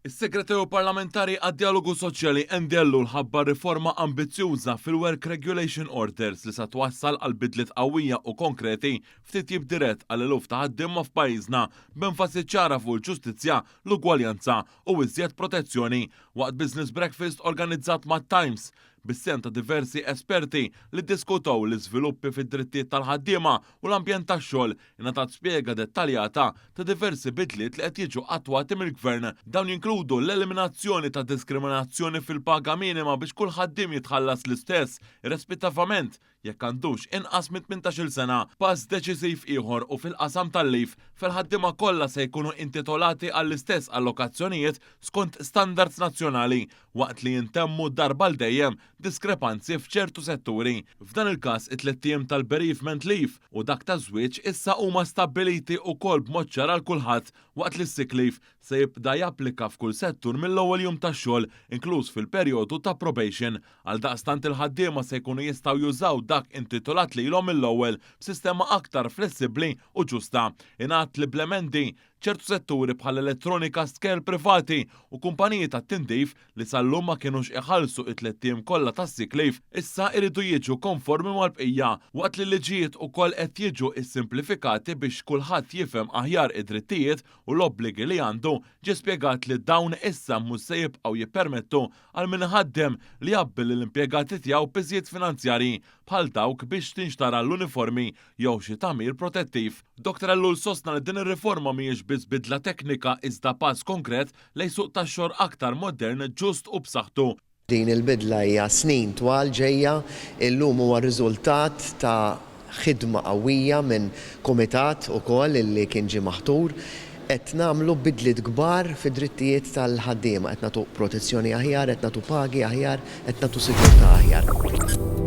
Is-Segretarju Parlamentari għad-Djalogu Soċjali Andy Ellul ħabbar riforma ambizzjuża fil-Work Regulation Orders li sa twassal għal bidliet qawwija u konkreti f'titjib dirett għal eluf ta' ħaddiema f'pajjiżna b'enfasi ċara fuq il-ġustizzja, l-ugwaljanza u iżjed protezzjoni waqt business breakfast organizzat mat-Times bis-sehem ta' diversi esperti li ddiskutew l-iżviluppi fid-drittijiet tal-ħaddiema u l-ambjent tax-xogħol, ingħatat spjega dettaljata ta' diversi bidliet li qed jiġu attwati mill-Gvern. Dawn jinkludu l-eliminazzjoni ta' diskriminazzjoni fil-paga minima biex kull ħaddiem jitħallas l-istess, irrespettivament jekk għandux inqas minn 18-il sena. Pass deċiżiv ieħor hu fil-qasam tal-leave, fejn il-ħaddiema kollha se jkunu intitolati għall-istess allokazzjonijiet skont standards nazzjonali, waqt li jintemmu darba għal dejjem diskrepanzi f'ċertu setturi. F'dan il-każ it-tlett ijiem tal-bereavement leave u dak ta' żwieġ issa huma stabbiliti wkoll b'mod ċar għal kulħadd waqt li s-sick leave se jibda japplika f'kull settur mill-ewwel jum tax-xogħol, inkluż fil-perjodu ta' probation. Għal daqstant il-ħaddiema se jkunu jistgħu jużaw dak intitolat lilhom mill-ewwel b'sistema aktar flessibbli u ġusta. Ingħad li bl-emendi ċertu setturi bħal elettronika skejjel privati u kumpaniji ta' tindif li sal-lum ma kienux iħallsu it-tlett ijiem kollha tas-sick leave issa iridu jiġu konformi mal-bqija waqt li liġijiet ukoll qed jiġu issimplifikati biex kulħadd jifhem aħjar id-drittijiet u l-obbligi li għandu. Ġie spjegat li dawn issa mhux se jibqgħu jippermettu għal min ħaddem li jgħabbi lill-impjegati tiegħu piżijiet finanzjarji bħal dawk biex tinxtara l-uniformi jew xi tagħmir protettiv. Dr. Ellul sostna li din ir-riforma mhijiex biss bidla teknika iżda pass konkret lejn suq tax-xogħol aktar modern, ġust u b'saħħtu. Din il-bidla hija snin twal ġejja, illum huwa riżultat ta' ħidma qawwija minn kumitat ukoll illi kien ġie maħtur. Qed nagħmlu bidliet kbar fid-drittijiet tal-ħaddiema, qed nagħtu protezzjoni aħjar, qed nagħtu pagi aħjar, qed nagħtu sigurtà aħjar.